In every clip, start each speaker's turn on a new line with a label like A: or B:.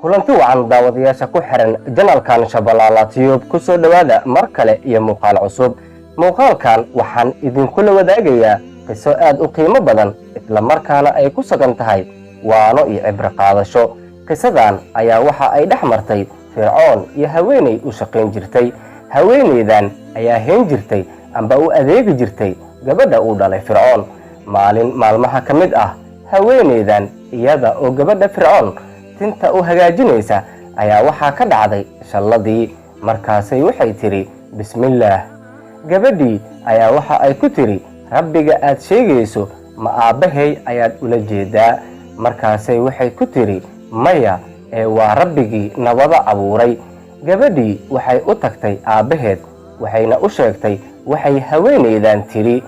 A: Kulanti wacan, daawadayaasha ku xiran channelkan Shabalaala Tube. Ku soo dhowaada mar kale iyo muuqaal cusub. Muuqaalkan waxaan idinkula wadaagayaa qiso aad u qiimo badan, isla markaana ay ku sugan tahay waano iyo cibro qaadasho. Qisadan ayaa waxa ay dhex martay Fircoon iyo haweeney u shaqayn jirtay. Haweeneydan ayaa heen jirtay amba u adeegi jirtay gabadha uu dhalay Fircoon. Maalin maalmaha ka mid ah, haweeneydan iyada oo gabadha Fircoon tinta u hagaajinaysa ayaa waxaa ka dhacday shalladii. Markaasay waxay tidhi, "Bismillaah." Gabadhii ayaa waxa ay ku tidhi, "Rabbiga aad sheegayso ma aabbahay ayaad ula jeedaa?" Markaasay waxay ku tidhi, "Maya, ee waa Rabbigii nabada abuuray." Gabadhii waxay u tagtay aabbaheed, waxayna u sheegtay waxay haweenaydan tidhi.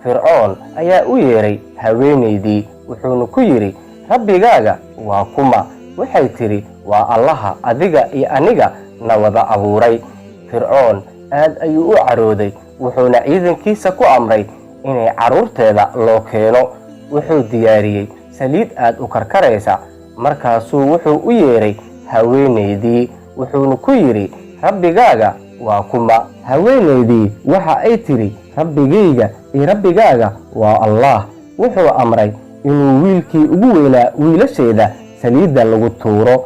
A: Fircoon ayaa u yeedhay haweenaydii, wuxuuna ku yidhi, "Rabbigaaga waa kuma?" Waxay tidhi, "Waa Allaha adiga iyo aniga na wada abuuray." Fircoon aad ayuu u carooday, wuxuuna ciidankiisa ku amray inay carruurteeda loo keeno. Wuxuu diyaariyey saliid aad u karkaraysa. Markaasuu wuxuu u yeedhay haweenaydii, wuxuuna ku yidhi, "Rabbigaaga waa kuma?" Haweenaydii waxa ay tidhi, "Rabbigayga iyo Rabbigaaga waa Allah." Wuxuu amray inuu wiilkii ugu weynaa wiilasheeda saliidda lagu tuuro.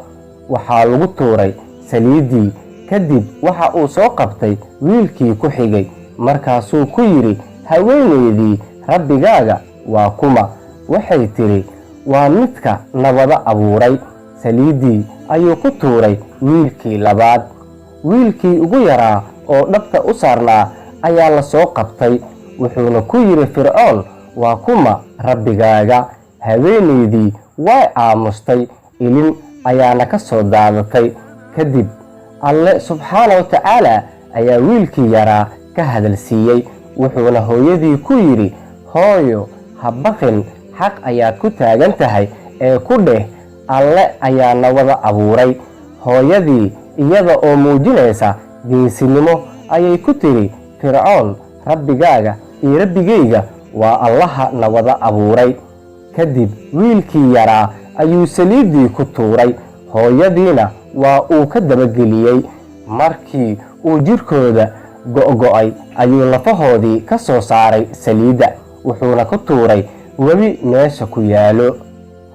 A: Waxaa lagu tuuray saliiddii. Kadib waxa uu soo qabtay wiilkii ku xigay. Markaasuu ku yidhi haweenaydii, "Rabbigaaga waa kuma?" Waxay tidhi, "Waa midka nabada abuuray." Saliiddii ayuu ku tuuray wiilkii labaad. Wiilkii ugu yaraa oo dhabta u saarnaa ayaa la soo qabtay. Wuxuuna ku yidhi Fircoon, "Waa kuma Rabbigaaga?" Haweenaydii way aamustay, ilin ayaana ka soo daadatay. Kadib Alle subxaana wa tacaala ayaa wiilkii yaraa ka hadalsiiyey, wuxuuna hooyadii ku yidhi, "Hooyo, ha baqin, xaq ayaad ku taagan tahay, ee ku dheh Alle ayaa nawada abuuray." Hooyadii iyada oo muujinaysa geesinimo ayay ku tidhi Fircoon, "Rabbigaaga iyo Rabbigayga waa Allaha nawada abuuray." Kadib wiilkii yaraa ayuu saliiddii ku tuuray, hooyadiina waa uu ka dabageliyey. Markii uu jirkooda go'go'ay ayuu lafahoodii ka soo saaray saliidda, wuxuuna ku tuuray webi meesha ku yaalo.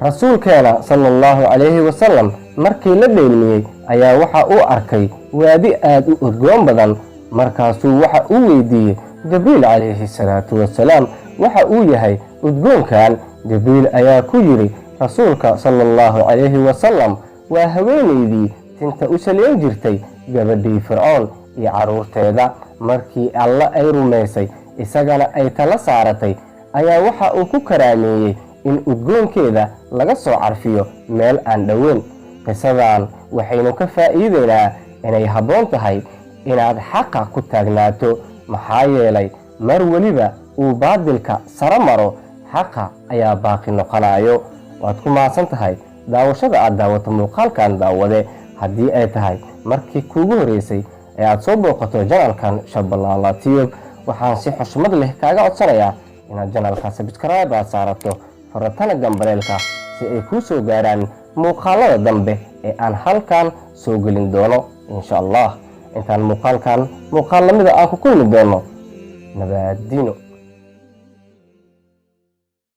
A: Rasuulkeena sala Allahu calayhi wasalam markii la dheelmiyey ayaa waxa uu arkay waadi aad u udgoon badan. Markaasuu waxa uu weydiiyey Jibriil calayhi salaatu wasalaam waxa uu yahay udgoonkan. Jibriil ayaa ku yidhi rasuulka sala Allahu calayhi wasalam, "Waa haweenaydii tinta u saleyn jirtay gabadhii Fircoon iyo carruurteeda. Markii Alle ay rumaysay, isagana ay tala saaratay, ayaa waxa uu ku karaameeyey in udgoonkeeda laga soo carfiyo meel aan dhoweyn." Qisadan waxaynu ka faa'iideynaa inay habboon tahay inaad xaqa ku taagnaato, maxaa yeelay mar weliba uu baadilka saro maro, xaqa ayaa baaqi noqonayo. Waad ku mahadsan tahay daawashada aad daawato muuqaalkan. Daawade, haddii ay tahay markii kuugu horreysay ee aad soo booqato channelkan Shabalaala Tube, waxaan si xushmad leh kaaga codsanayaa inaad channelka subscribe aad saarato, faratana gambaleelka, si ay kuu soo gaaraan muuqaalada dambe ee aan halkan soo gelin doono, insha Allah. Intaan muuqaalkan muuqaal lamida aan ku kulmi doono, nabaadino.